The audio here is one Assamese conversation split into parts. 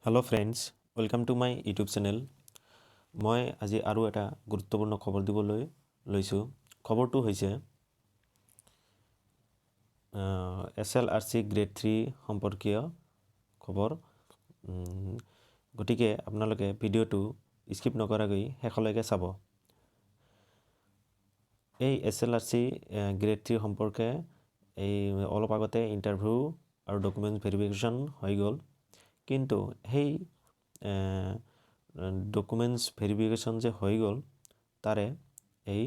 Hello friends, welcome to my YouTube channel. মই আজি আৰু এটা গুৰুত্বপূৰ্ণ খবৰ দিবলৈ লৈছোঁ। খবৰটো হৈছে SLRC grade 3 সম্পৰ্কীয় খবৰ। গতিকে আপোনালোকে ভিডিঅ'টো স্কিপ নকৰাকৈ শেষলৈকে চাব। এই SLRC grade 3 সম্পৰ্কে এই অলপ আগতে ইণ্টাৰভিউ আৰু ডকুমেণ্টছ ভেৰিফিকেশ্যন হৈ গ'ল। কিন্তু সেই ডকুমেণ্টছ ভেৰিফিকেশ্যন যে হৈ গ'ল, তাৰে এই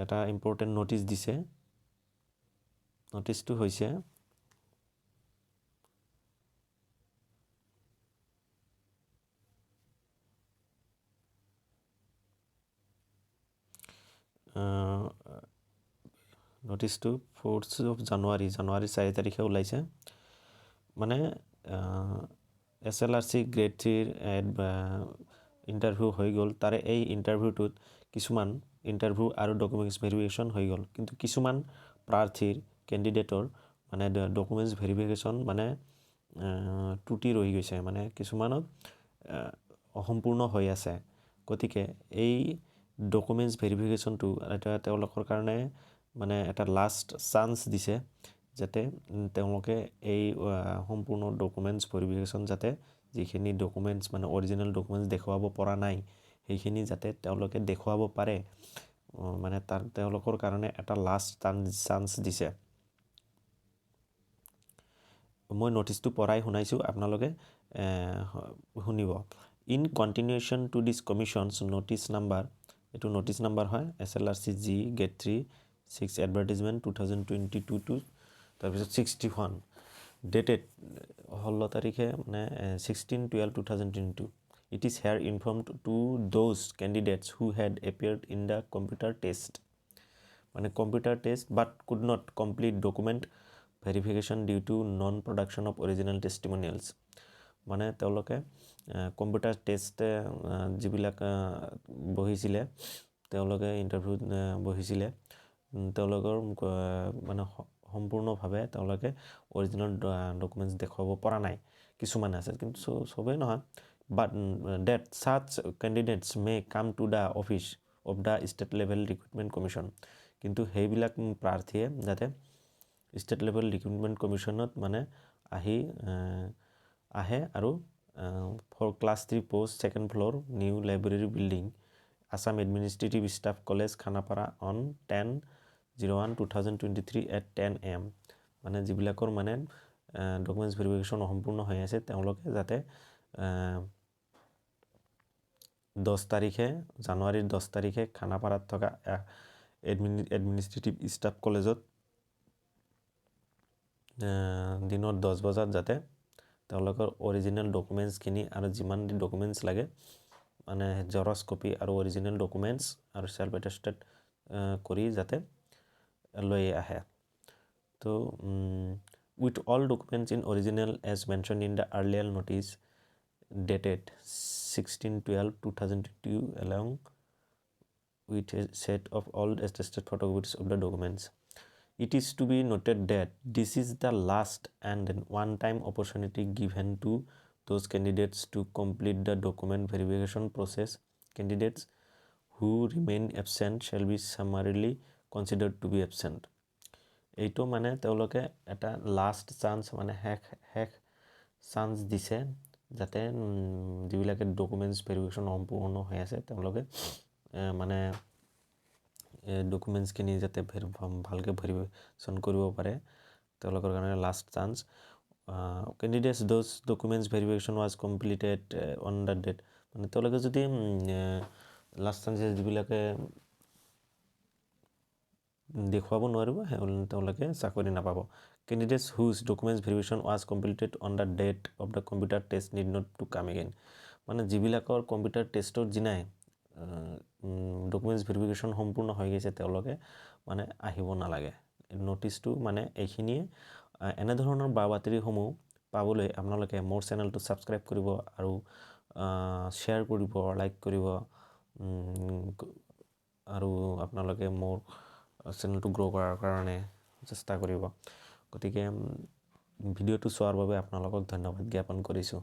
এটা ইম্পৰ্টেণ্ট ন'টিচ দিছে। ন'টিচটো হৈছে ন'টিচটো 4th of January, জানুৱাৰী 4 তাৰিখে ওলাইছে। মানে SLRC grade 3ৰ ইণ্টাৰভিউ হৈ গ'ল। তাৰে এই ইণ্টাৰভিউটোত কিছুমান ইণ্টাৰভিউ আৰু ডকুমেণ্টছ ভেৰিফিকেশ্যন হৈ গ'ল, কিন্তু কিছুমান প্ৰাৰ্থীৰ, কেণ্ডিডেটৰ মানে ডকুমেণ্টছ ভেৰিফিকেশ্যন মানে ত্ৰুটি ৰহি গৈছে, মানে কিছুমানত অসম্পূৰ্ণ হৈ আছে। গতিকে এই ডকুমেণ্টছ ভেৰিফিকেশ্যনটো এটা তেওঁলোকৰ কাৰণে মানে এটা লাষ্ট চান্স দিছে, যাতে তেওঁলোকে এই সম্পূৰ্ণ ডকুমেণ্টছ ভেৰিফিকেশ্যন, যাতে যিখিনি ডকুমেণ্টছ মানে অৰিজিনেল ডকুমেণ্টছ দেখুৱাব পৰা নাই, সেইখিনি যাতে তেওঁলোকে দেখুৱাব পাৰে। মানে তাৰ তেওঁলোকৰ কাৰণে এটা লাষ্ট চান্স দিছে। মই ন'টিচটো পঢ়াই শুনাইছোঁ, আপোনালোকে শুনিব। In continuation to this commission's notice number, এইটো ন'টিচ নাম্বাৰ হয়, SLRC G grade 3 6 advertisement 2022 two, তাৰপিছত 61, ডেটেড 16 তাৰিখে, মানে 16/12/2022, it is here informed to those candidates who had appeared in the computer test, মানে computer test, but could not complete document verification due to non production of original testimonials। মানে তেওঁলোকে কম্পিউটাৰ টেষ্ট যিবিলাক বহিছিলে, তেওঁলোকে ইণ্টাৰভিউত বহিছিলে, তেওঁলোকৰ মানে সম্পূৰ্ণভাৱে তেওঁলোকে অৰিজিনেল ডকুমেণ্টছ দেখুৱাব পৰা নাই। কিছুমান আছে, কিন্তু চবেই নহয়। But that such candidates may come to the office of the State Level Recruitment Commission, কিন্তু সেইবিলাক প্ৰাৰ্থীয়ে যাতে ষ্টেট লেভেল ৰিক্ৰুইটমেণ্ট কমিশ্যনত মানে আহে আৰু for class 3 post, second floor, new library building, Assam Administrative Staff College, Khanapara, on 10/01/2023 at 10 AM। মানে যিবিলাকৰ মানে ডকুমেণ্টছ ভেৰিফিকেশ্যন অসম্পূৰ্ণ হৈ আছে, তেওঁলোকে যাতে 10 তাৰিখে, জানুৱাৰীৰ 10 তাৰিখে খানাপাৰাত থকা এডমিনিষ্ট্ৰেটিভ ষ্টাফ কলেজত দিনৰ 10 বজাত যাতে তেওঁলোকৰ অৰিজিনেল ডকুমেণ্টছখিনি আৰু যিমান ডকুমেণ্টছ লাগে, মানে জেৰক্স কপি আৰু অৰিজিনেল ডকুমেণ্টছ আৰু চেল্ফ এটেষ্টেড কৰি যাতে লৈ আহে। তো with all documents in original as mention in the earlier notice dated 16/12/2022, along with a set of all attested photocopies of the documents. It is to be noted that this is the last and one time opportunity given to those candidates to complete the document verification process. Candidates who remain absent shall be summarily considered to be absent. এইটো মানে তেওঁলোকে এটা লাষ্ট চান্স, মানে শেষ চান্স দিছে, যাতে যিবিলাকে ডকুমেণ্টছ ভেৰিফিকেশ্যন সম্পূৰ্ণ হৈ আছে, তেওঁলোকে মানে ডকুমেণ্টছখিনি যাতে ভালকৈ ভেৰিফিকেশ্যন কৰিব পাৰে। তেওঁলোকৰ কাৰণে last chance. Candidates those documents verification was completed on the date, মানে তেওঁলোকে যদি লাষ্ট চান্স, যিবিলাকে দেখুৱাব নোৱাৰিব, তেওঁলোকে চাকৰি নাপাব। Candidates whose documents verification was completed on the date of the computer test need not to come again। মানে যিবিলাকৰ কম্পিউটাৰ টেষ্টৰ দিনাই ডকুমেণ্টছ ভেৰিফিকেশ্যন সম্পূৰ্ণ হৈ গৈছে, তেওঁলোকে মানে আহিব নালাগে। ন'টিচটো মানে এইখিনিয়ে। এনেধৰণৰ বা বাতৰিসমূহ পাবলৈ আপোনালোকে মোৰ চেনেলটো ছাবস্ক্ৰাইব কৰিব আৰু শ্বেয়াৰ কৰিব, লাইক কৰিব আৰু আপোনালোকে মোৰ চেনেলটো গ্ৰ' কৰাৰ কাৰণে চেষ্টা কৰিব। গতিকে ভিডিঅ'টো চোৱাৰ বাবে আপোনালোকক ধন্যবাদ জ্ঞাপন কৰিছোঁ।